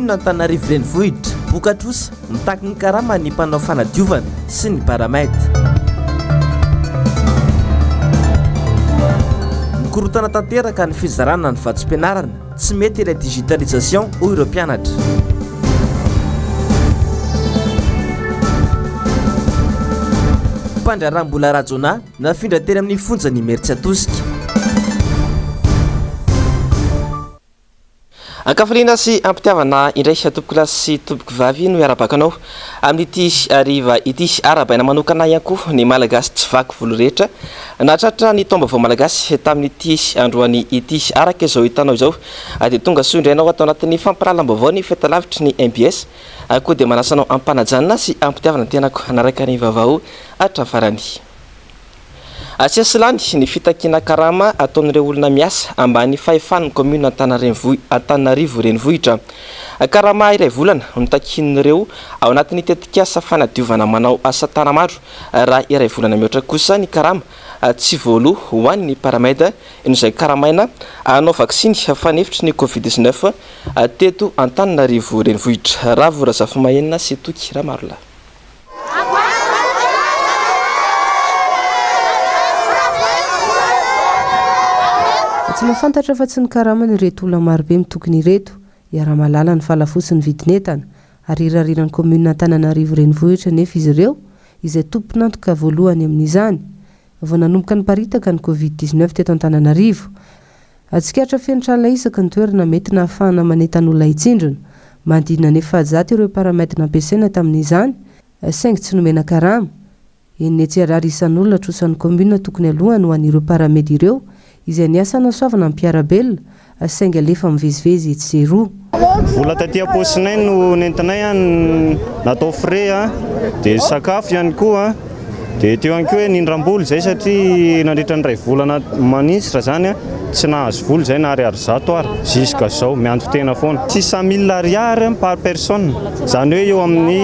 Kaominina Antananarivo Renivohitra, boka-trosa, mitaky ny karama ny mpanao fanadiovana sy ny Baramed. Mikorontana tanteraka ny fizarana ny vatsim-pianarana, tsy mety ilay digitalisation hoy ireo mpianatra. Mpandraharaha Mbola Rajaonah nafindra teny amin'ny fonjan'Imerintsiatosika. Ankafaliana sy ampitiavana indray tompokolahy sy tompokovavy no hiarabako anao amin'ity hariva ity. Arahabaina manokana ihany koa ny Malagasy tsy vaky volo rehetra nahatratra ny taom-baovao malagasy tamin'ity androany ity. Araka izao hitanao izao dia tonga soa indray ianao ato anatin'ny fampahalalam-baovao ny fahitalavitry ny mbs koa dia manasa anao am-panajana sy am-pitiavana ny tenako hanaraka ny vaovao hatramin'ny farany. Asesilany ny fitakiana karama ataon'ireo olona miasa ambany fahefan'ny kaominina Antananarivo Renivohitra. Karama iray volana no takian'ireo ao anatin'ny tetikasa fanadiovana manao asa tanamaro raha iray volana mihoatra kosa ny karama tsy voaloa ho an'ny Paramed izay karamaina hanao vaksiny fanefitry ny Covid 19 teto Antananarivo Renivohitra. Ravo Razafimahenina sy Toky Ramarolahy. Tsy mahafantatra afa-tsy ny karamany ireto olona marobe mitokona ireto. Iaraha-mahalala ny fahalafosin'ny vidin'entana. Ary irariran'ny kaominina Antananarivo Renivohitra anefa izy ireo, izay tompon'antoka voalohany amin'izany. Vao nanomboka niparitaka ny Covid 19 teto Antananarivo. Tsikaritra feno trala isaky ny toerana mety nahafahana manentan'olona hitsindrona. Manodidina ny 400 ireo paramètre nampiasaina tamin'izany, saingy tsy nomena karama. 600 ariary isan'olona trosan'ny commune tokony alohany ho an'ireo paramède ireo, izay niasa hanasoavana ny mpiara-belona, saingy alefa mivezivezy etsy sy eroa. Vola taty am-paosinay no nentinay natao frais dia sakafo ihany koa dia teo ihany koa hoe nindram-bola izay satria nandritra ny iray volana manintsitra izany tsy nahazo vola izay na ariary 100 ary jusqu'à izao mianto-tena foana. 600 mille ariary par personne izany hoe eo amin'ny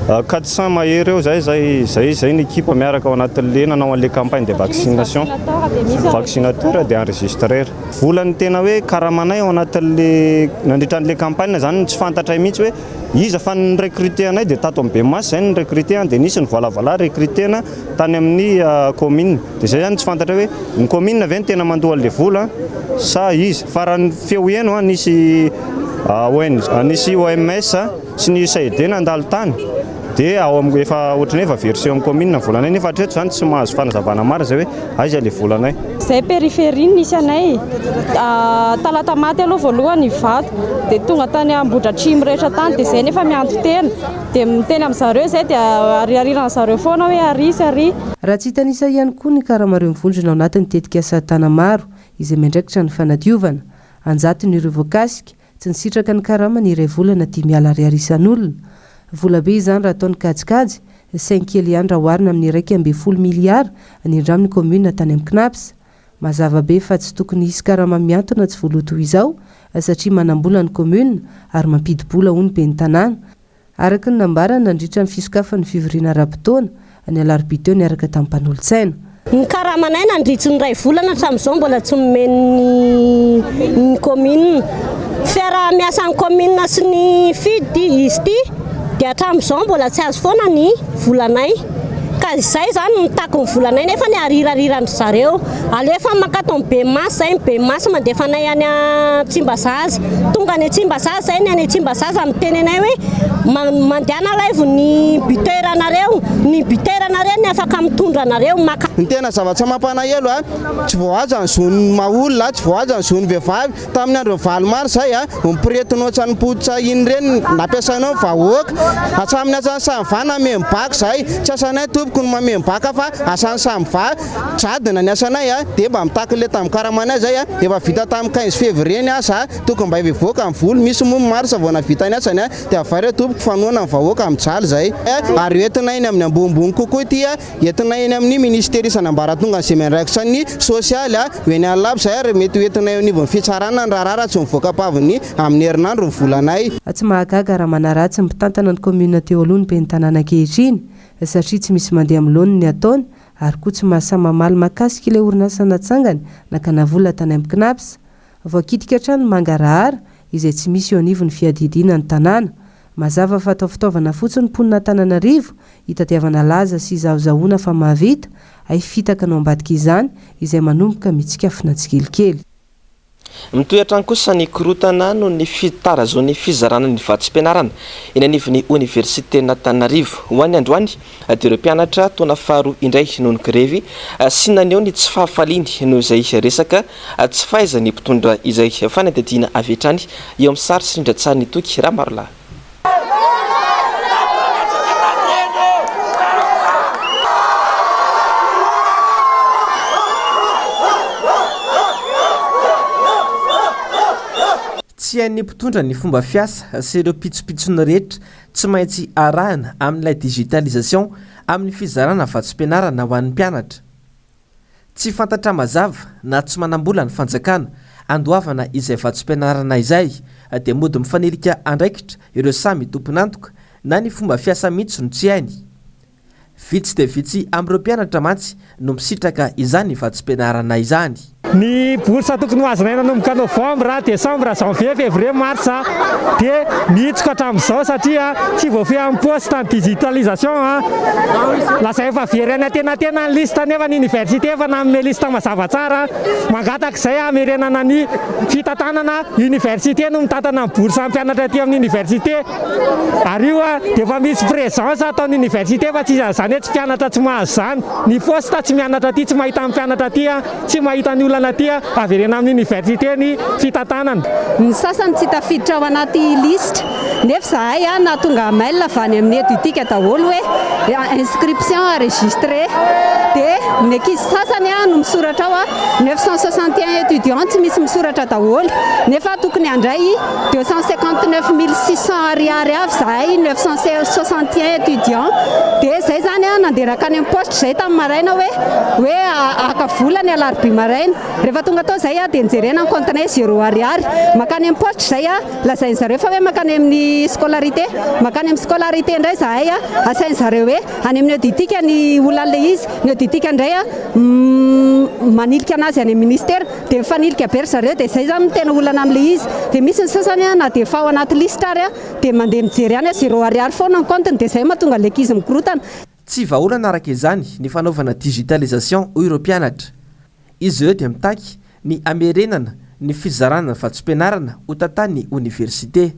400 mahery eo zay zay zay zay ny ekipa miaraka ao anatin'le nanao an'le campagne de vaccination vaccinateur dia enregistreur. Vola ny tena hoe karamanay ao anatin'le nandritra an'le campagne zany tsy fantatray mihitsy hoe iza fa ny recruter anay dia tato amin'ny Bemaso zay ny recruter dia nisy ny voalavala recruter-na tany amin'ny commune dia zay zany tsy fantatray hoe ny commune ve no tena mandoa an'le vola sa iza fa raha ny feo heno nisy ONG nisy OMS Tsy ny USAID nandalo tany dia ao amin'ny efa ohatran'ny hoe efa versé ao amin'ny commune ny volanay nefa hatreto izany tsy mahazo fanazavana marina izay hoe aiza ilay volanay. Izay périphérie no nisy anay, Talatamaty aloha voalohany Ivato dia tonga tany Ambohidratrimo rehetra tany dia izay nefa mianto-tena dia miteny amin'zareo izay dia ariariran'zareo foana hoe ary sy ary. Raha tsy hitanisa ihany koa ny karamareo mivondrona ao anatin'ny tetikasa Tanamaro izay miandraikitra ny fanadiovana. Anjatony ireo voakasika, Tsy nisitraka ny karamany iray volana 5 ariary isan'olona. Vola be izany raha atao ny kajikajy, saingy kely ihany raha oharina amin'ny 11 miliara nindramin'ny commune tany amin'ny Cnaps. Mazava be fa tsy tokony hisy karama mihantona tsy voaloa toy izao satria manam-bola ny commune ary mampidi-bola hoy ny ben'ny tanàna, Araka ny nambarany nandritra ny fisokafan'ny fivoriana ara-potoana, ny alarobia teo niaraka tamin'ny mpanolotsaina. Ny karamanay nandritry ny iray volana hatramin'izao mbola tsy nomen'ny ny commune. Fiaraha-miasan'ny commune sy ny FID izy ity dia hatramin'izao mbola tsy azo foana ny volanay. Ka izay izany no mitaky ny volanay nefa ny arirariran-dry zareo. Alefa mankato amin'ny Bemaso izay, ny Bemaso mandefa anay any Tsimbazaza. Tonga any Tsimbazaza izay, ny any Tsimbazaza miteny anay hoe mandehana alaivo ny buteur anareo, ny buteur anareo ny afaka mitondra anareo maka. Ny tena zavatra mampanahelo a, tsy voahaja ny zon'ny maha olona, tsy voahaja ny zon'ny vehivavy, Tamin'ny andron'ny 8 marsa izay, miporetina ohatran'ny poitra iny ireny nampiasainao ny vahoaka. Hatramin'ny asan'ny Samva nameno bac izahay. Tsy asanay tompoko ny mameno bac fa asan'ny Samva. Jadona ny asanay dia mba mitaky ilay tamin'ny karamanay izay. Efa vita tamin'ny 15 février ny asa, tokony mba efa hivoaka ny vola. Misy moa ny mars vao nahavita ny asany dia avy aiza tompoko fanohana ny vahoaka mijaly izay. Ary hoentina eny amin'ny ambonimbony kokoa ity. Entina eny amin'ny minisitera isan'ambaratongany izay miandraikitra ny sosialy, ho eny Anilabo izay ary mety ho entina eo anivon'ny fitsarana ny raharaha raha tsy mivoaka am-paviny amin'ny herinandro ny volanay. Tsy mahagaga raha manaratsy ny mpitantana ny kaominina teo aloha ny ben'ny tanàna ankehitriny satria tsy misy mandeha amin'ny laoniny ny ataony ary koa tsy mahasahy mamaly mahakasika ilay orinasa natsangany nakana vola tany amin'ny Cnaps. Voakitika hatrany ny mangarahara izay tsy misy eo anivon'ny fiadidiana ny tanàna. Mazava fa atao fitaovana fotsiny ny mponin'Antananarivo hitadiavana laza sy izahozahoana fa mahavita, hay fitaka no ambadika izany izay manomboka mitsikafona tsikelikely. Mitohy hatrany kosa ny korontana noho ny fitarazoan'ny fizarana ny vatsim-pianarana eny anivon'ny oniversiten'Antananarivo. Ho an'ny androany dia ireo mpianatra taona faharoa indray no nigrevy sy naneho ny tsy fahafaliany noho izay resaka tsy fahaizan'ny mpitondra izay. Fanadihadiana avy hatrany eo amin'ny sary sy rindran-tsarin'i Toky Ramarolahy. Tsy hain'ny mpitondra ny fomba fiasa sy ireo pitsopitsony rehetra tsy maintsy arahina amin'ilay digitalisation amin'ny fizarana vatsim-pianarana ho an'ny mpianatra. Tsy fantatra mazava na tsy manam-bola ny fanjakana andoavana izay vatsim-pianarana izay dia mody mifanilika andraikitra ireo samy tompon'antoka na ny fomba fiasa mihitsy no tsy hainy. Vitsy dia vitsy amin'ireo mpianatra mantsy no misitraka izany vatsim-pianarana izany. Ny bourse tokony ho azonay nanomboka novembre, décembre, janvier, février, mars dia mihitsoka hatramin'izao satria tsy voafehy amin'ny poste ny digitalisation. Lazainy fa very any antenantena ny liste nefa ny université efa nanome liste mazava tsara. Mangataka izay hamerenana ny fitantanana université no mitantana ny bourse ny mpianatra aty amin'ny université. Ary io dia efa misy présence ataon'ny université fa tsy izy an'izany hoe tsy mpianatra tsy mahazo izany. Ny poste tsy mianatra aty, tsy mahita ny mpianatra aty, tsy mahita ny olana aty, averena amin'ny université ny fitantanana. Ny sasany tsy tafiditra ao anaty lisitra nefa izahay nahatonga mail avy any amin'ny Edutic daholo hoe inscription enregistrée dia ny ankizy sasany no misoratra ao, 961 étudiants tsy misy misoratra daholo nefa tokony handray 259600 ariary avy izahay 961 étudiants dia izay izany nandeha nankany amin'ny poste izay tamin'ny maraina hoe hoe haka vola ny alarobia maraina. Rehefa tonga tao izay dia nijerena ny compte-nay zéro ariary. Mankany amin'ny poste izay lazain'ny zareo fa hoe mankany amin'ny scolarité. Mankany amin'ny scolarité indray izahay asain'ny zareo hoe any amin'ny auditique ny olan'ilay izy. Ny auditique indray manilika anazy any amin'ny ministera. Dia mifanilika be ry zareo dia izay izany no tena olana amin'ilay izy. Dia misy ny sasany na dia efa ao anaty lisitra ary dia mandeha mijery ihany zéro ariary foana ny compte-ny dia izay no mahatonga ilay ankizy mikorontana. Tsy vahaolana araka izany ny fanaovana digitalisation hoy ireo mpianatra. Izy ireo dia mitaky ny hamerenana ny fizarana ny vatsim-pianarana ho tantan'ny oniversite.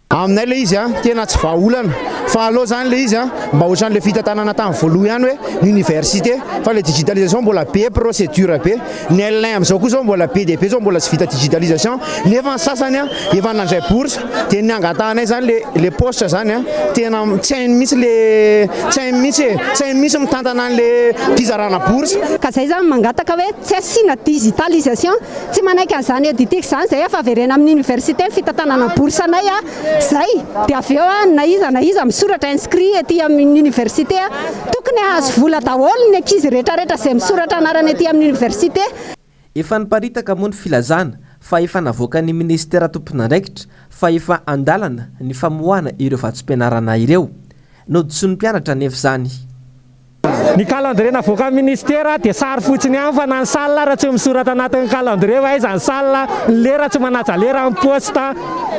Aminay ilay izy an, tena tsy vahaolana fa aleo izany ilay izy an mba ohatran'ilay fitantanana tamin'ny voalohany ihany hoe ny université fa ilay digitalisation mbola be procédure be, ny L1 amin'izao koa izao mbola be dia be izao mbola tsy vita digitalisation nefa ny sasany an efa nandray bourse dia ny angatahanay izany ilay ilay poste izany an tena tsy hainy mihitsy ilay tsy hainy mihitsy e, tsy hainy mihitsy mitantana an'ilay fizarana bourse. Ka izay izany mangataka hoe tsy asiana digitalisation Tsy manaiky an'izany Editic izany izay fa averena amin'ny université ny fitantanana bourse anay a, izay dia avy eo a na iza na iza misoratra inscrit ety amin'ny université a tokony hahazo vola daholo ny ankizy rehetrarehetra izay misoratra anarana ety amin'ny université. Efa niparitaka moa ny filazana fa efa navoakan'ny minisitera tompon'andraikitra fa efa an-dalana ny famoahana ireo vatsim-pianarana ireo. Nodisoin'ny mpianatra anefa izany. Ny calendrier navoakan'ny ministera dia sary fotsiny ihany fa na ny salle ara tsy misoratra anatin'ny calendrier hoe aiza ny salle, ny lera tsy manaja lera amin'ny poste,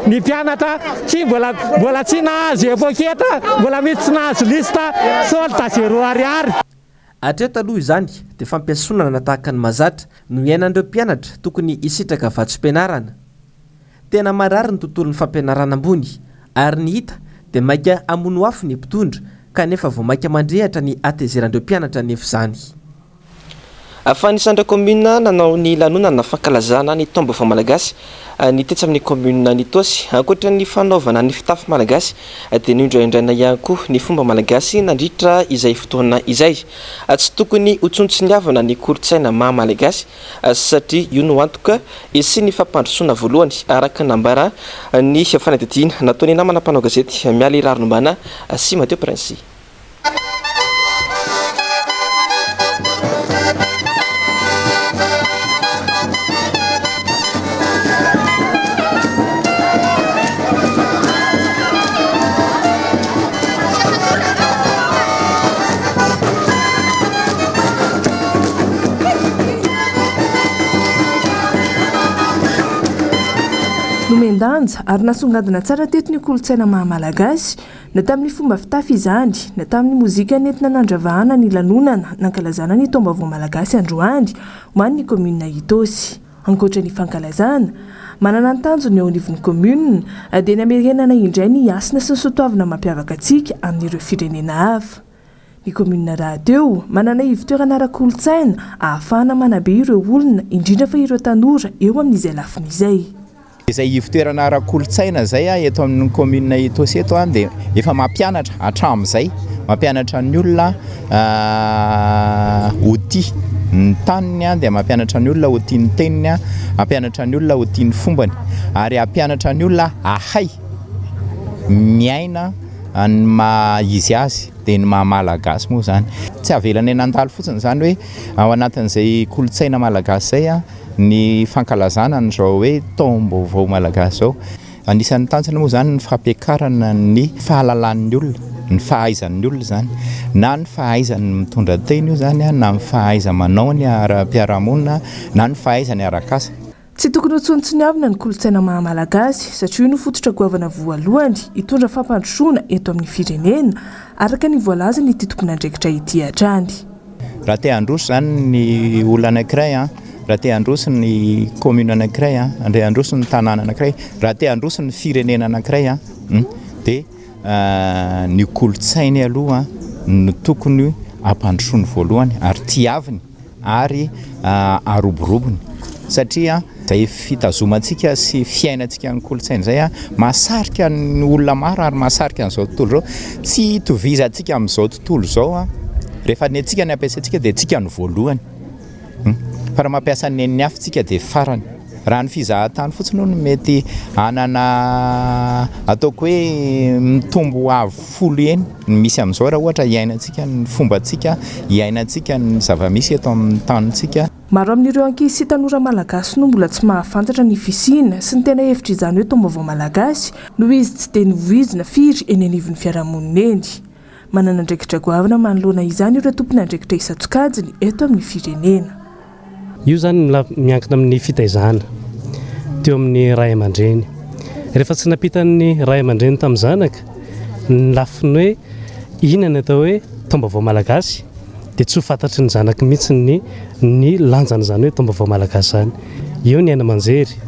ny mpianatra tsy mbola mbola tsy nahazo e-poketra, mbola misy tsy nahazo liste, solde zéro ariary. Hatreto aloha izany dia fampiasonana tahaka ny mahazatra no iainan'ireo mpianatra tokony hisitraka vatsim-pianarana. Tena marary ny tontolon'ny fampianarana ambony ary ny hita dia maika hamono afo ny mpitondra kanefa vao maika mandrehatra ny hatezeran'ireo mpianatra anefa izany. Fa anisan'ireo kaominina nanao ny lanonana fankalazana ny taom-baovao malagasy ny tetsy amin'ny kaominina Anitaosy. Ankoatra ny fanaovana ny fitafy malagasy dia noindraindraina ihany koa ny fomba malagasy nandritra izay fotoana izay. Tsy tokony ho tsinontsiniavana ny kolontsaina maha malagasy satria io no antoka hisian'ny fampandrosoana voalohany, araka ny nambara ny fanadihadiana nataon'ny namana mpanao gazety Mialy Raharombana sy Mathieu Princy. Nanan-danja ary nasongadina tsara teto ny kolontsaina maha Malagasy, na tamin'ny fomba fitafy izany, na tamin'ny mozika nentina nandravahana ny lanonana nankalazana ny taom-baovao malagasy androany ho an'ny kaominina Itaosy. Ankoatra ny fankalazana, manana ny tanjony eo anivon'ny kaominina dia ny hamerenana indray ny hasina sy ny soatoavina mampiavaka antsika amin'ireo firenena hafa. Ny kaominina rahateo, manana ivon-toerana ara-kolontsaina ahafahana manabe ireo olona, indrindra fa ireo tanora eo amin'izay lafiny izay. Izay ivon-toerana ara-kolontsaina izay eto amin'ny kaominina Itaosy eto dia efa mampianatra hatramin'izay, mampianatra ny olona ho tia ny taniny dia mampianatra ny olona ho tia ny teniny, hampianatra ny olona ho tia ny fombany ary hampianatra ny olona hahay miaina ny maha izy azy dia ny maha malagasy moa izany. Tsy avelanay nandalo fotsiny izany hoe ao anatin'izay kolontsaina malagasy izay ny fankalazana an'izao hoe taom-baovao malagasy izao. Anisan'ny tanjona moa izany ny fampiakarana ny fahalalan'ny olona, ny fahaizan'ny olona izany, na ny fahaizany mitondra tena io izany na ny fahaiza-manaony ara-piarahamonina na ny fahaizany arak'asa. Tsy tokony ho tsontsoniavina ny kolontsaina maha Malagasy satria io no fototra goavana voalohany hitondra fampandrosoana eto amin'ny firenena, araka ny voalazan'ity tompon'andraikitra ity hatrany. Raha te handroso izany ny olona anankiray, raha te handroso ny commune anankiray, raha te handroso ny tanàna anankiray, raha te handroso ny firenena anankiray dia ny kolontsainy aloha no tokony hampandrosoany voalohany ary tiaviny. ary aroborobony satria izay fitazomantsika sy fiainantsika ny kolontsaina izay mahasarika ny olona maro ary mahasarika an'izao tontolo izao. Tsy itovizantsika amin'izao tontolo izao rehefa ny antsika no ampiasaintsika dia antsika no voalohany fa raha mampiasa ny an'ny hafa isika dia farany. Raha ny fizahantany fotsiny hono mety hanana ataoko hoe mitombo avo folo heny ny misy amin'izao raha ohatra hiainantsika ny fombantsika, hiainantsika ny zava-misy eto amin'ny tanintsika. Maro amin'ireo ankizy sy tanora malagasy no mbola tsy mahafantatra ny fisiana sy ny tena hevitr'izany hoe taom-baovao malagasy noho izy tsy dia novoizina firy eny anivon'ny fiarahamonina eny. Manana andraikitra goavana manoloana izany ireo tompon'andraikitra isan-tsokajiny eto amin'ny firenena. Io izany miankina amin'ny fitaizana teo amin'ny ray aman-dreny. Rehefa tsy nampitan'ny ray aman-dreny tamin'ny zanaka ny lafiny hoe inona ny atao hoe taom-baovao malagasy dia tsy ho fantatry ny zanaka mihitsy ny ny lanjan'izany hoe taom-baovao malagasy izany. Eo ny haino aman-jery,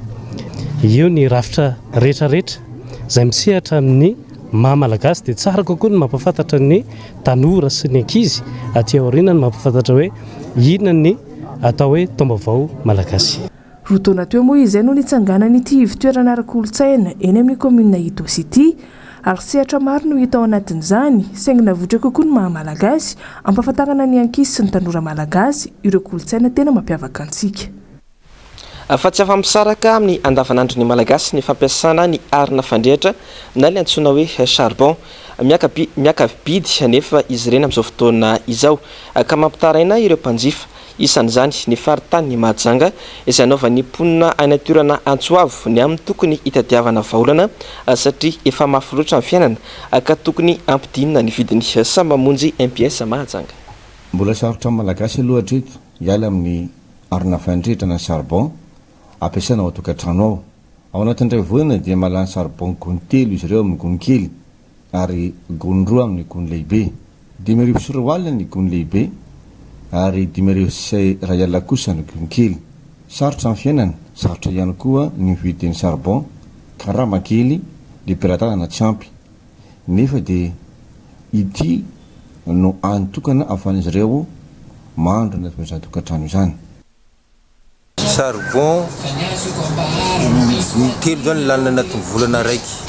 eo ny rafitra rehetrarehetra izay misehatra amin'ny maha malagasy dia tsara kokoa ny mampahafantatra ny tanora sy ny ankizy aty aoriana ny mampahafantatra hoe Inona ny atao hoe taom-baovao malagasy? Roa taona teo moa izay no nitsanganan'ity ivon-toerana ara-kolontsaina eny amin'ny kaominina Itaosy ity, ary sehatra maro no hita ao anatin'izany, saingy navoitra kokoa ny maha malagasy, hampahafantarana ny ankizy sy ny tanora malagasy ireo kolontsaina tena mampiavaka antsika. Fa tsy afa-misaraka amin'ny andavanandron'ny Malagasy ny fampiasana ny arina fandrehitra na ilay antsoina hoe charbon. Miaka-bidy anefa izy ireny amin'izao fotoana izao ka mampitaraina ireo mpanjifa. Isan'izany ny faritanin'i Mahajanga izay anaovan'ny mponina any an-toerana antso avo ny amin'ny tokony hitadiavana vahaolana satria efa mafy loatra ny fiainana ka tokony hampidinina ny vidiny. Samy mamonjy MPS Mahajanga. Mbola sarotra amin'ny Malagasy aloha hatreto hiala amin'ny Arina fandrehitra na charbon ampiasaina ao an-tokantrano ao. Ao anatin'ny iray volana dia mahalany charbon gony telo izy ireo amin'ny gony kely ary gony roa amin'ny gony lehibe. 2005 ny gony lehibe ary 10 500 kosa ny gony kely. Sarotra ny fiainana, sarotra ihany koa ny mividy ny charbon, karama kely, ny mpiara-tanana tsy ampy. Nefa dia ity no hany tokana ahafahan'izy ireo mahandro anatin'izany tokantrano izany. Charbon intelo zany lanina anatin'ny volana raiky.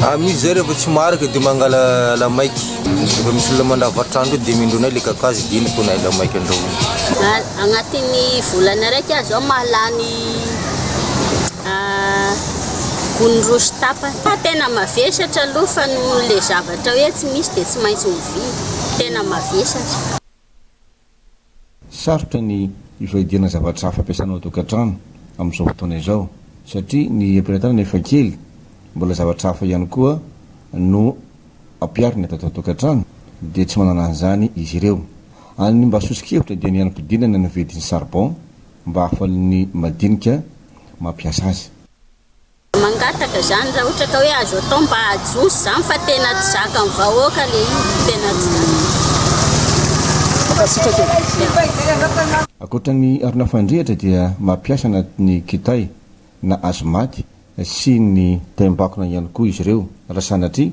Amin'io zay rehefa tsy maharaka dia mangala lamaiky. Rehefa misy olona mandrava trano reo dia amendronay le kakazo dia iny ataonay lamaiky andrahoina. Agnatin'ny volana raiky aho zao mahalany Gony roa sy tapany. Fa tena mavesatra aloha fa noho le zavatra hoe tsy misy dia tsy maintsy mividy. Tena mavesatra. Sarotra ny hivaidihana zavatra hafa ampiasana ao an-tokantrano amin'izao fotoana izao satria ny am-pelatanana efa kely, mbola zavatra hafa ihany koa no ampiharina tato an-tokantrano dia tsy manana an'izany izy ireo. Any mba soso-kevitra dia ny hanam-pidinana ny vidin'ny charbon mba hahafalin'ny madinika mampiasa azy. Mangataka zany raha ohatra ka hoe azo atao mba ajoso zany fa tena tsy zakan'ny vahoaka le izy, tena tsy zakany. Mankasitraka e. Ankoatra ny arina fandrehitra dia mampiasa anatin'ny kitay na hazo maty sy ny taim-bakona ihany koa izy ireo raha sanatria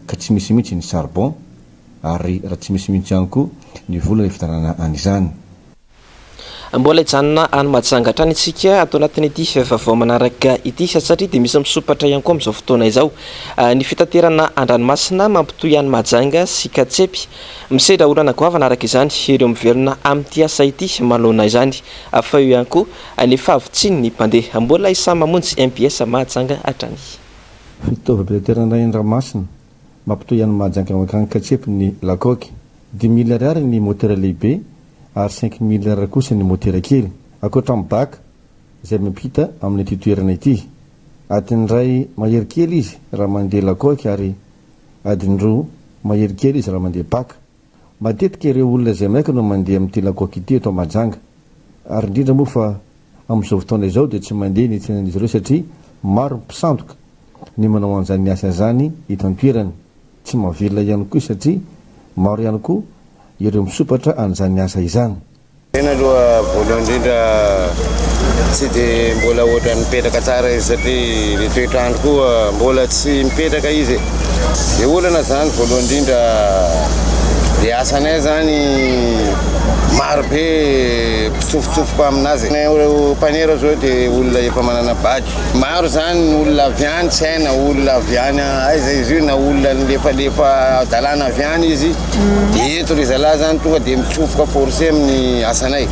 ka tsy misy mihitsy ny charbon ary raha tsy misy mihitsy ihany koa ny vola hividianana an'izany. Mbola hijanona any Mahajanga hatrany isika ato anatin'ity vaovao manaraka ity satria dia misy misompatra ihany koa amin'izao fotoana izao ny fitaterana an-dranomasina mampitohy an'i Mahajanga sy Katsepy. Misedra olana goavana araka izany ireo mivelona amin'ity asa ity manoloana izany fa eo ihany koa ny fahavitsian'ny mpandeha. Mbola i Sam Mamonjy mbs Mahajanga hatrany. Fitaovam-pitaterana an-dranomasina mampitohy an'i Mahajanga mankany Katsepy ny Lakoky. 5000 ariary ny motera lehibe ary 5000 ariary kosa ny motera kely. Ankoatra ny bac izay miampita amin'ity toerana ity. Adiny iray mahery kely izy raha mandeha lakoky ary adiny roa mahery kely izy raha mandeha bac. Matetika ireo olona izay maika no mandeha amin'ity lakoky ity eto Mahajanga. Ary indrindra moa fa amin'izao fotoana izao dia tsy mandeha ny tsenan'izy ireo satria maro ny mpisandoka ny manao an'izany asa izany eto an-toerana. Tsy mahavelona ihany koa satria maro ihany koa ireo misompatra an'izany asa izany. Tena aloha voalohany indrindra tsy dia mbola ohatran'ny mipetraka tsara izy satria le toetr'andro koa mbola tsy mipetraka izy e. Le olana zany voalohany indrindra le asanay zany maro be mpitsofotsofoka aminazy. Ireo mpanera zao dia olona efa manana badge. Maro zany ny olona avy any tsy hay na olona avy any aiza izy io na olona nilefalefa adalana avy any izy de eto ry zalahy zany tonga de mitsofoka forcé amin'ny asanay.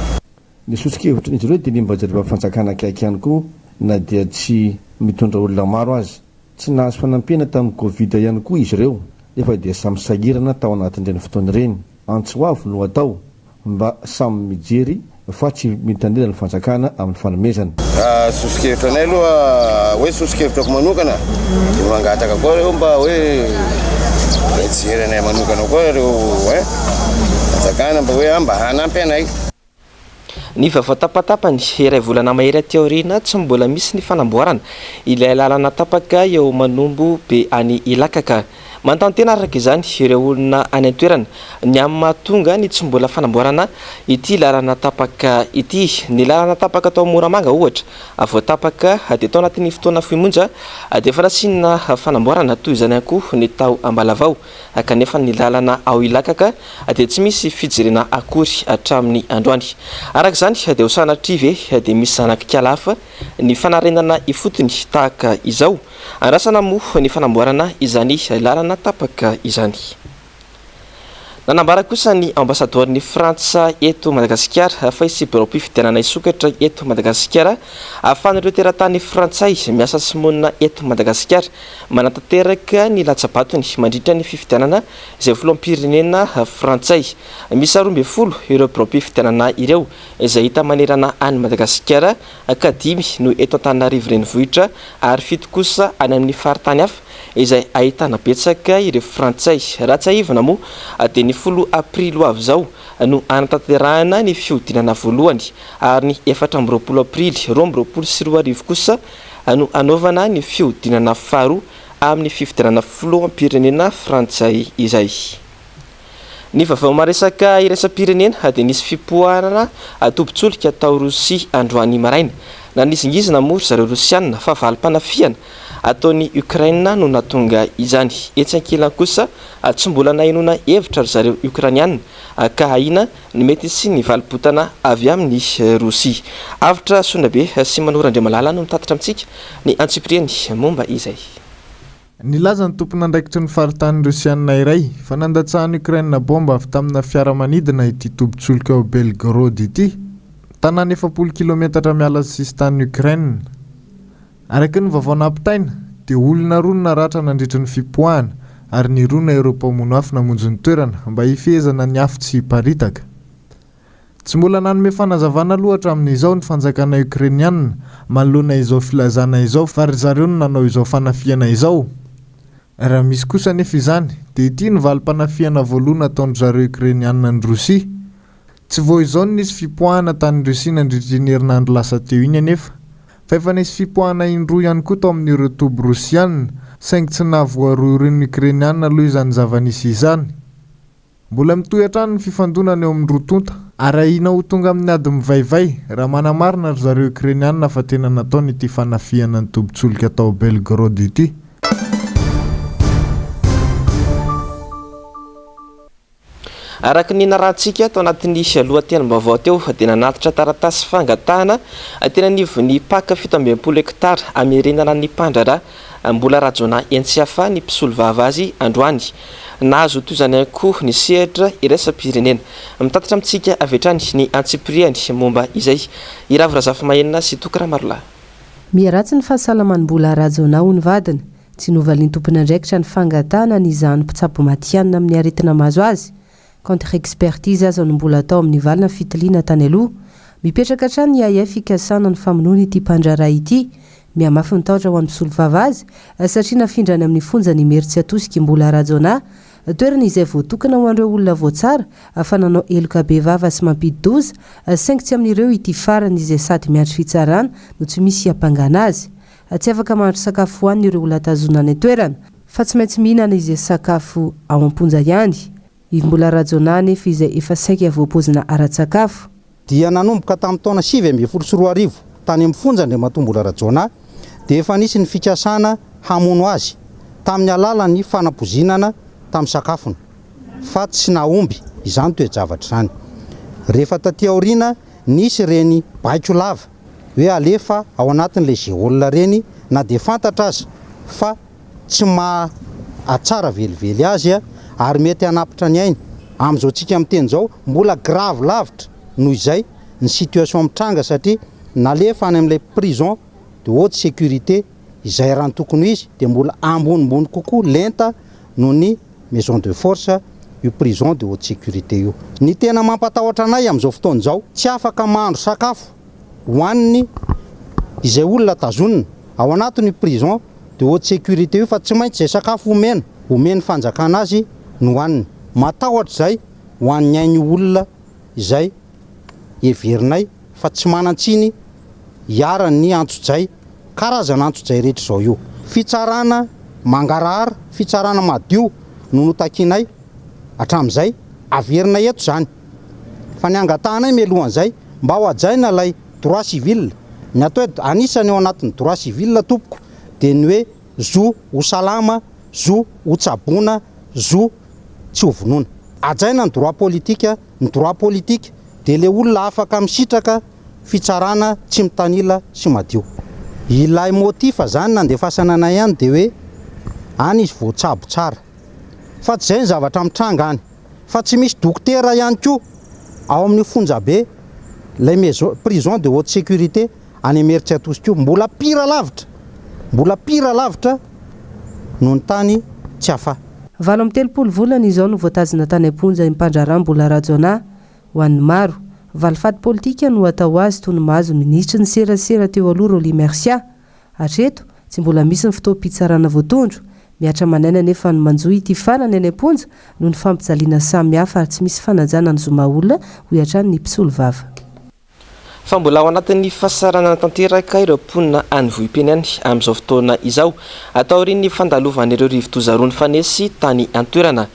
Ny soso-kevitrin'izy ireo dia ny mba jerevan'ny fanjakana akaiky ihany koa na dia tsy mitondra olona maro aza. Tsy nahazo fanampiana tamin'ny Covid ihany koa izy ireo nefa dia samy sahirana tao anatin'ireny fotoana ireny. Antso avo no atao mba samy mijery fa tsy mitanila ny fanjakana amin'ny fanomezana. Raha soso-kevitra anay aloha, hoe soso-kevitrako manokana, dia mangataka koa ireo mba hoe hijery anay manokana koa ireo hein, fanjakana mba hoe mba hanampy anay. Ny vaovao tapatapany, iray volana mahery aty aoriana, tsy mbola misy ny fanamboarana ilay lalana tapaka eo Manombo be any Ilakaka. Manontany tena araka izany ireo olona any an-toerana ny amin'ny mahatonga ny tsy mbola fanamboarana ity lalana tapaka ity. Ny lalana tapaka tao Moramanga ohatra vao tapaka dia tao anatin'ny fotoana fohy monja dia efa nasiana fanamboarana, toy izany ihany koa ny tao Ambalavao kanefa ny lalana ao Ilakaka dia tsy misy fijerena akory hatramin'ny androany. Araka izany dia ho sanatria ve dia misy zanak'ikalahafa ny fanarenana ifotony tahaka izao? Andrasana moa ny fanamboarana izany lalana tapaka izany. Nanambara kosa ny ambasadaorin'i Frantsa eto Madagasikara fa hisy biraom-pifidianana hisokatra eto Madagasikara ahafahan'ireo teratany frantsay miasa sy monina eto Madagasikara manatanteraka ny latsa-batony mandritra ny fifidianana izay filoham-pirenena frantsay. Miisa 12 ireo biraom-pifidianana ireo izay hita manerana an'i Madagasikara ka dimy no eto Antananarivo Renivohitra ary fito kosa any amin'ny faritany hafa izay ahitana betsaka ireo Frantsay. Raha tsiahivina moa dia ny folo aprily ho avy izao no hanatanterahana ny fihodinana voalohany ary ny 24 aprily 2022 kosa no hanaovana ny fihodinana faharoa amin'ny fifidianana filoham-pirenena frantsay izay. Ny vaovao maresaka iraisam-pirenena dia nisy fipoahana tobin-tsolika tao Rosia androany maraina. Nanizingizina moa ry zareo Rosiana fa valim-panafihana ataon'i Ukraine no nahatonga izany. Etsy ankilany kosa, tsy mbola nahenoana hevitra ry zareo Okrainiana ka ahiana ny mety hisian'ny valim-botana avy amin'i Rosia. Avotra Sonabe sy Manoro Andriamalala no mitatitra amintsika ny antsipiriany momba izay. Nilaza ny tompon'andraikitry ny faritany Rosiana iray fa nandatsahan'i Ukraine baomba avy tamina fiaramanidina ity tobin-tsolika ao Belgorod ity, tanàna 40 kilometatra miala ny sisintanin'i Ukraine. Araka ny vaovao nampitaina, dia olona roa no naratra nandritra ny fipoahana ary nirona ireo mpamono afo namonjy ny toerana mba hifehezana ny afo tsy hiparitaka. Tsy mbola nanome fanazavana aloha hatramin'izao ny fanjakana Ukrainiana manoloana izao filazana izao fa ry zareo no nanao izao fanafihana izao. Raha misy kosa anefa izany dia ity no valim-panafihana voaloha nataon-dry zareo Ukrainiana an'i Rosia. Tsy vao izao no nisy fipoahana tany Rosia nandritra iny herinandro lasa teo iny anefa. fa efa nisy fipoahana indroa ihany koa tao amin'ireo toby Rosiana, saingy tsy nahavoarohirohin'ny Ukrainiana aloha izany zava-nisy izany. Mbola mitohy hatrany ny fifandonana eo amin'ny roa tonta, ary ahiana ho tonga amin'ny ady mivaivay, raha manamarina ry zareo Ukrainiana fa tena nataony ity fanafihana ny tobin-tsolika tao Belgorod ity. Araka ny narahantsika tao anatin'ny lohatenim-baovao teo dia nanatitra taratasy fangatahana teny anivon'ny Pac 67 hektara hamerenana ny mpandraharaha Mbola Rajaonah eny Tsiafahy ny mpisolovava azy androany. Nahazo toy izany ihany koa ny sehatra iraisam-pirenena. Mitatitra amintsika avy hatrany ny antsipiriany momba izay i Ravo Razafimahenina sy Toky Ramarolahy. Miharatsy ny fahasalaman'i Mbola Rajaonah hoy ny vadiny. Tsy novalian'ny tompon'andraikitra ny fangatahana ny hizahan'ny mpitsabo matihanina amin'ny aretina mahazo azy. Contre-expertise aza no mbola atao amin'ny valina fitiliana tany aloha. Mipetraka hatrany ny ahiahy fikasana ny famonoana ity mpandraharaha ity. Mihamafy ny tahotra ho an'ny mpisolovava azy satria nafindra any amin'ny fonjan'i Imerintsiatosika i Mbola Rajaonah, toerana izay voatokana ho an'ireo olona voatsara fa nanao heloka bevava sy mampidi-doza, saingy tsy amin'ireo ity farany izay sady miandry fitsarana no tsy misy hiampangana azy. Tsy afaka mahandro sakafo hohaniny ireo olona tazonina any an-toerana, fa tsy maintsy mihinana izay sakafo ao am-ponja ihany. I Mbola Rajaonah anefa izay efa saika voapoizina ara-tsakafo. Dia nanomboka tamin'ny taona 2019 tany amin'ny fonja Andriamatoa Mbola Rajaonah dia efa nisy ny fikasana hamono azy tamin'ny alalan'ny fanapoizinana tamin'ny sakafony fa tsy nahomby izany toe-javatra izany. Rehefa taty aoriana nisy ireny baiko lava hoe alefa ao anatin'ilay geôle ireny na dia fantatra aza fa tsy mahatsara velively azy ary mety hanapitra ny ainy. Amin'izao tsika miteny izao, mbola grave lavitra noho izay ny situation mitranga satria nalefa any amin'ilay prison de haute sécurité izay raha ny tokony ho izy dia mbola ambonimbony kokoa lenta noho ny maison de force io prison de haute sécurité io. Ny tena mampatahotra anay amin'izao fotoana izao, tsy afaka mahandro sakafo hohaniny izay olona tazonina ao anatin'io prison de haute sécurité io fa tsy maintsy izay sakafo omena, omen'ny fanjakana azy no hohaniny. Matahotra izay ho an'ny ain'io olona izay heverinay fa tsy manan-tsiny iharan'ny antsojay, karazana antsojay rehetra izao io. Fitsarana mangarahara, fitsarana madio no notakianay hatramin'izay, averinay eto izany. Fa ny angatahanay mialohan'izay, mba ho hajaina ilay droit civil. Ny atao hoe anisany ao anatin'ny droit civil tompoko dia ny hoe zo ho salama, zo ho tsaboina, zo tsy ho vonoina. Hajaina ny droit politique, ny droit politique dia ilay olona afaka misitraka fitsarana tsy mitanila sy madio. Ilay motif zany nandefasana anay any dia hoe any izy voatsabo tsara. Fa tsy izay ny zavatra mitranga any. Fa tsy misy dokotera ihany koa ao amin'io fonjabe ilay maison prison de haute sécurité any Imerintsiatosika io. Mbola pire lavitra, mbola pire lavitra noho ny tany Tsiafahy. 38 volana izao no voatazona tany am-ponja i mpandraharaha Mbola Rajaonah. Ho an'ny maro, valifaty politika no atao azy toy ny mahazo ny minisitry ny serasera teo aloha Rolly Mercia. Hatreto, tsy mbola misy ny fotoam-pitsarana voatondro. Mihatra aman'aina anefa ny manjo ity farany any am-ponja noho ny fampijaliana samihafa ary tsy misy fanajana ny zo maha olona, hoy hatrany ny mpisolovava. Fa mbola ao anatin'ny fahasahiranana tanteraka ireo mponina any Vohipeno any amin'izao fotoana izao, taorian'ny fandalovan'ireo rivodoza roa nifanesy tany an-toerana.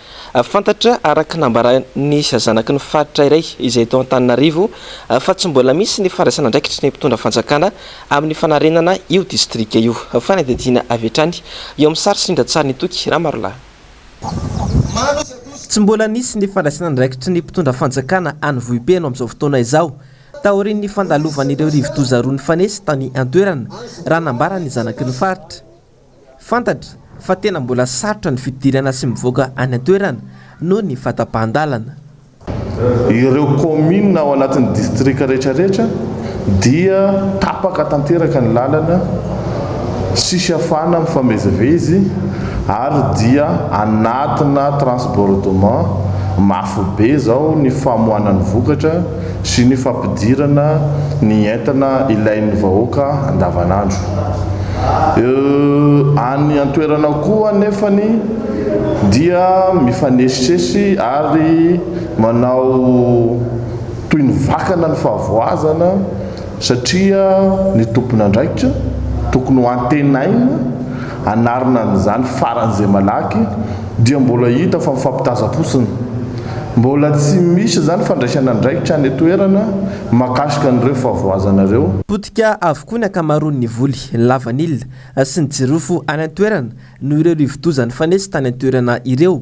Fantatra araka nambaran'ny zanaky ny faritra iray izay eto Antananarivo fa tsy mbola misy ny fandraisana andraikitry ny mpitondra fanjakana amin'ny fanarenana io distrika io. Fanadihadiana avy hatrany eo amin'ny sary sy rindran-tsarin'i Toky Ramarolahy. Tsy mbola nisy ny fandraisana andraikitry ny mpitondra fanjakana any Vohipeno amin'izao fotoana izao taorian'ny fandalovan'ireo rivodoza roa nifanesy tany an-toerana raha nambaran'ny zanaky ny faritra. Fantatra fa tena mbola sarotra ny fidirana sy mivoaka any an-toerana noho ny fahatapahan-dalana. Ireo kaominina ao anatin'ny distrika rehetrarehetra dia tapaka tanteraka ny lalana, tsisy afahana mifamezivezy ary dia anatina transbordement mafy be izao ny famoahana ny vokatra sy ny fampidirana ny entana ilain'ny vahoaka andavanandro. Any an-toerana koa anefany dia mifanesisesy ary manao toy ny vakana ny fahavoazana. satria ny tompon'andraikitra tokony ho antenaina hanarina an'izany faran'izay malaky dia mbola hita fa mifampitazam-potsiny. Mbola tsy misy izany fandraisana andraikitra any an-toerana mahakasika an'ireo fahavoazana ireo. Potika avokoa ny ankamaroan'ny voly, ny lavanila sy ny jirofo any an-toerana noho ireo rivodoza nifanesy tany an-toerana ireo.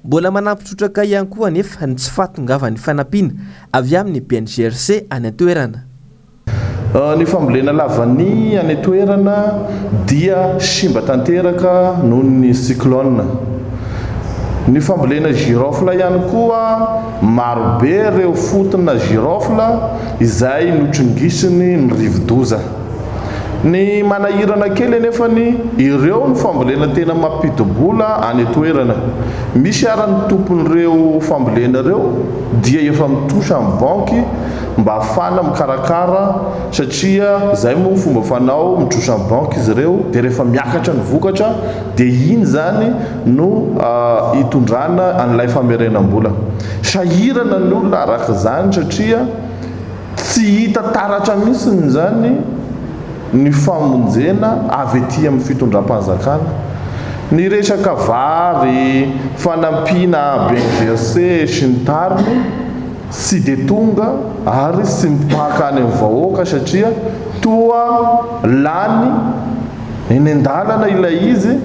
Mbola manampy trotraka ihany koa anefa ny tsy fahatongavan'ny fanampiana avy amin'ny BNGRC any an-toerana. Ny fambolena lavania any an-toerana dia simba tanteraka noho ny cyclone. Ny fambolena girofle ihany koa, marobe ireo fotona girofle izay notrongisiny ny rivodoza. Ny manahirana kely anefany, ireo no fambolena tena mampidi-bola any an-toerana. Misy ara ny tompon'ireo fambolena ireo dia efa mitrosa amin'ny banky mba hahafahana mikarakara satria izay moa fomba fanao, mitrosa amin'ny banky izy ireo dia rehefa miakatra ny vokatra dia iny izany no hitondrana an'ilay famerenam-bola. Sahirana ny olona araka izany satria. Tsy hita taratra mihitsy izany ny famonjena avy aty amin'ny fitondram-panjakana. Ny resaka vary, fanampiana BNGRC sy ny tariny tsy dia tonga ary tsy mipaka any amin'ny vahoaka satria toa lany eny an-dalana ilay izy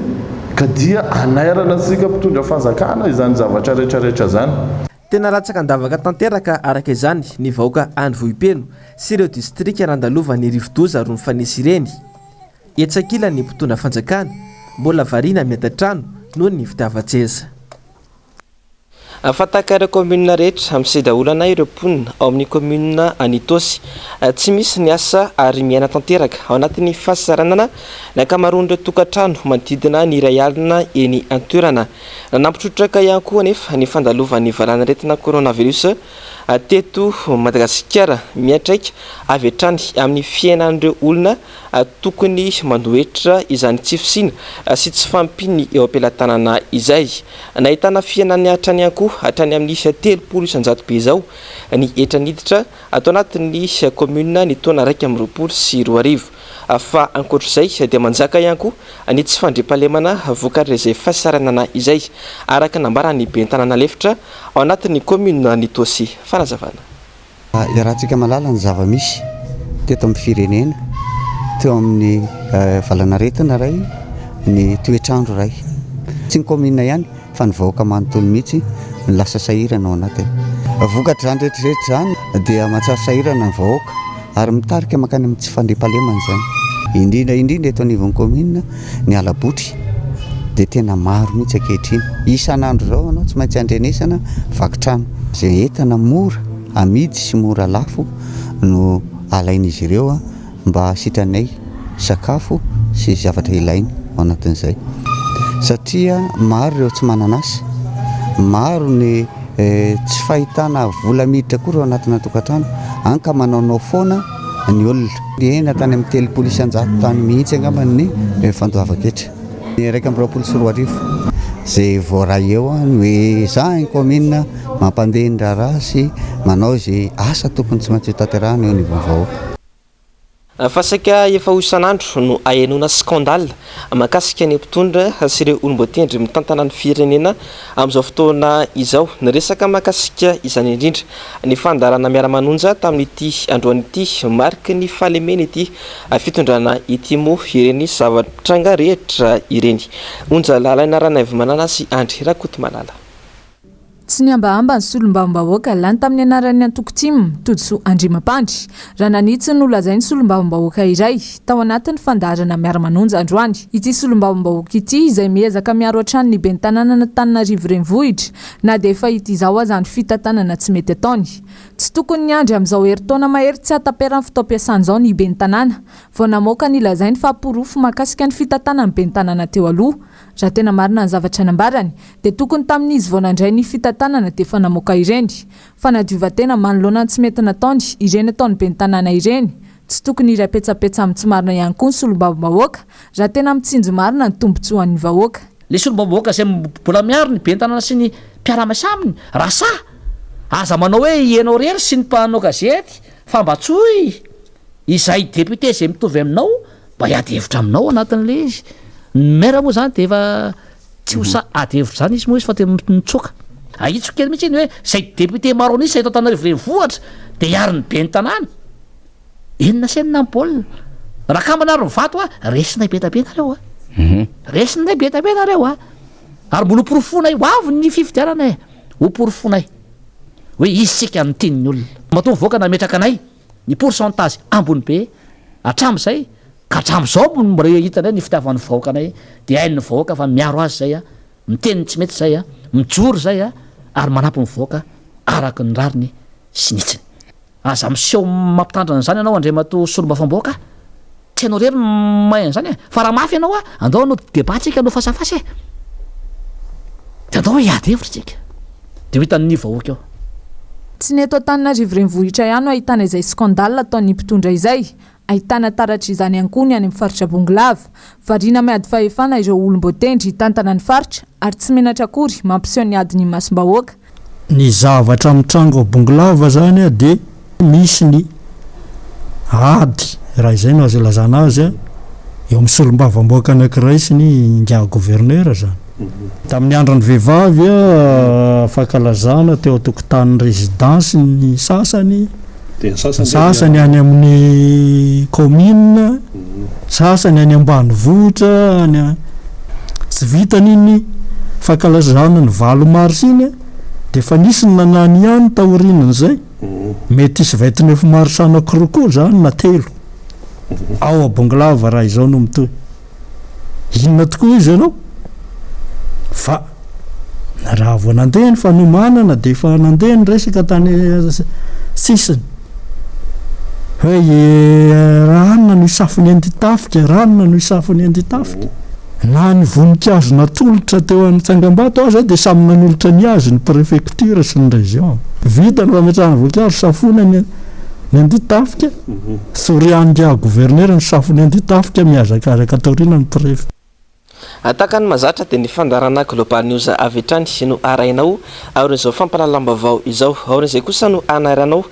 ka dia anairana antsika mpitondra fanjakana izany zavatra rehetra rehetra izany. Tena latsaka an-davaka tanteraka araka izany ny vahoaka any Vohipeno sy ireo distrika nandalovan'ny rivodoza roa nifanesy ireny. Etsy ankilany ny mpitondra fanjakana mbola variana miady an-trano noho ny fitiavan-tseza. Fa tahaka ireo kaominina rehetra, misedra olana ireo mponina ao amin'ny kaominina Anitosy. Tsy misy ny asa ary miaina tanteraka ao anatin'ny fahasahiranana ny ankamaroan'ireo tokantrano manodidina ny 1000 eny an-toerana. Nanampy trotraka ihany koa anefa ny fandalovan'ny valanaretina coronavirus teto Madagasikara. Miantraika avy hatrany amin'ny fiainan'ireo olona tokony mandoa hetra izany tsy fisiana sy tsy fahampian'ny eo am-pelatanana izay. Nahitana fihenany hatrany ihany koa hatrany amin'ny 30% be izao ny hetra niditra ato anatin'ny kaominina ny taona 2021. Fa ankoatr'izay dia manjaka ihany koa ny tsy fandriampahalemana vokatr'izay fahasahiranana izay, araka ny nambaran'ny ben'ny tanàna lefitra ao anatin'ny kaominina Anitosy. Fanazavana. Iarahantsika mahalala ny zava-misy teto amin'ny firenena, teo amin'ny valanaretina iray, ny toetr'andro iray. Tsy ny kaominina ihany fa ny vahoaka manontolo mihitsy no lasa sahirana ao anatiny. Vokatr'izany rehetra rehetra izany dia mahatsiaro sahirana ny vahoaka ary mitarika mankany amin'ny tsy fandriampahalemana izany. Indrindra indrindra eto anivon'ny kaominina ny hala-botry dia tena maro mihitsy ankehitriny. Isan'andro izao ianao tsy maintsy andrenesana vaky trano. Izay entana mora amidy sy mora lafo no alain'izy ireo mba hahasitranay sakafo sy zavatra ilainy ao anatin'izay satria maro ireo tsy manana asa, maro ny tsy fahitana vola miditra akory ao anatina tokantrano, any ka manaonao foana ny olona. Nihena tany amin'ny 30% tany mihitsy angamba ny fandoavan-ketra. Ny 2021 izay voaray eo no ezahin'ny kaominina mampandeha ny raharaha sy manao izay asa tokony tsy maintsy hotanterahina eo anivon'ny vahoaka. Fa saika efa ho isan'andro no ahenoana scandale mahakasika ny mpitondra sy ireo olom-boatendry mitantana ny firenena amin'izao fotoana izao. Niresaka mahakasika izany indrindra ny fandaharana Miara-manonja tamin'ity androany ity. Mariky ny fahalemen'ity fitondrana ity moa ireny zava-mitranga rehetra ireny. Onja Lalaina Ranaivomanana sy Andry Rakotomalala. Tsy nihambahamba ny solombavambahoaka lany tamin'ny anaran'ny antoko tim, Todisoa Andriamampandry, raha nanitsy ny nolazain'ny solombavambahoaka iray, tao anatin'ny fandaharana Miara-manonja androany. Ity solombavambahoaka ity izay miezaka miaro hatrany ny ben'ny tanànan'Antananarivo Renivohitra, na dia efa hita izao aza ny fitantanana tsy mety ataony. Tsy tokony niandry amin'izao herintaona mahery tsy hahataperan'ny fotoam-piasana izao ny ben'ny tanàna, vao namoaka ny lazainy fa porofo mahakasika ny fitantanan'ny ben'ny tanàna teo aloha. Raha tena marina ny zavatra nambarany, dia tokony tamin'izy vao nandray ny fitantanana dia efa namoaka ireny. Fanadiovan-tena manoloana ny tsy mety nataony, ireny ataon'ny ben'ny tanàna ireny. Tsy tokony hiray petsapetsa amin'ny tsy marina ihany koa ny solombavambahoaka, raha tena mitsinjo marina ny tombontsoan'ny vahoaka. Ilay solombavambahoaka izay mbola miaro ny ben'ny tanàna sy ny mpiara-miasa aminy, raha sahy, aza manao hoe ianao irery sy ny mpanao gazety fa mba tsoy. Izay député izay mitovy aminao mba hiady hevitra aminao anatin'ilay izy. Ny maire moa zany dia efa tsy ho sahy ady hevitra izany izy moa izy fa dia mitsoaka. Ahitsiko kely mihitsy iny hoe izay député maro an'isa eto Antananarivo renivohitra dia hiaro ny ben'ny tanàna. Enina sy enina ny baolina. Raha kambana ary ny vato a, resinay be dia be nareo a. Resinay be dia be nareo a. Ary mbola ho porofoinay, ho avy ny fifidianana e. Ho porofoinay hoe isika no tian'ny olona. Matoa mivoaka nametraka anay. Ny pourcentage ambony be hatramin'izay ka hatramin'izao no mbola hitanay ny fitiavan'ny vahoaka anay dia hain'ny vahoaka fa miaro azy izay a, miteny ny tsy mety izay a, mijoro izay a, ary manampy ny vahoaka araka ny rariny sy ny hitsiny. Aza miseho mampitandrina an'izany ianao Andriamatoa Solombavambahoaka a! Tsy ianao irery no mahay an'izany e! Fa raha mafy ianao a, andao hanao débat tsika, hanao face à face e! Dia andao hiady hevitra tsika. Dia ho hitan'ny vahoaka eo. Tsy ny eto Antananarivo renivohitra ihany no ahitana izay scandale ataon'ny mpitondra izay. Ahitana taratra izany ihany koa ny any amin'ny faritra Bongolava. Variana miady fahefana ireo olom-boatendry hitantana ny faritra ary tsy menatra akory mampiseho ny adiny imasom-bahoaka. Ny zavatra mitranga ao Bongolava zany dia misy ny ady, raha izay no azo ilazana azy, eo amin'ny solombavambahoaka anankiray sy ny ingahy gouverneur zany. Tamin'ny andron'ny vehivavy, fankalazana teo an-tokotanin'ny résidence ny sasany, Dia ny sasany ny sasany any amin'ny commune, sasany any ambanivohitra, any a- tsy vitany iny fankalazana ny valo mars iny dia efa nisy ny nanany ihany taorian'izay, mety hisy 29 mars anankiroa koa izany na telo ao a Bongolava raha izao no mitohy. Inona tokoa izy ianao? Fa raha vao nandeha ny fanomanana dia efa nandeha ny resaka tany sisiny hoe ranona no hisafo ny anti-tafika, ranona no hisafo ny anti-tafika. Na ny voninkazo natolotra teo amin'ny tsangambato aza dia samy nanolotra ny azy ny préfecture sy ny région. Vita ny fametrahana voninkazo, safoina ny ny anti-tafika, sorian'ingahy gouverneur ny safon'ny anti-tafika mihazakazaka taoriana ny préfet. Tahaka ny mahazatra dia ny fandaharana Global News avy hatrany no arahinao aorian'izao fampahalalam-baovao izao. Aorian'izay kosa no hanaranao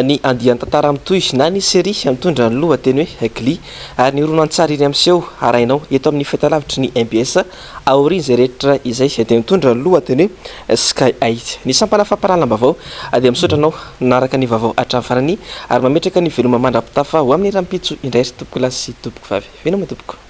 ny andian-tantara mitohy na ny série mitondra ny lohateny hoe Glee ary ny horonantsary iny amin'ny seho harahinao eto amin'ny fahitalavitry ny mbs aorian'izay rehetra izay dia mitondra ny lohateny hoe Sky High. Ny sampana fampahalalam-baovao dia misaotra anao nanaraka ny vaovao hatramin'ny farany ary mametraka ny veloma mandra-pitafa ho amin'ny rahampitso indray ry tompokolahy sy tompokovavy. Veloma tompoko.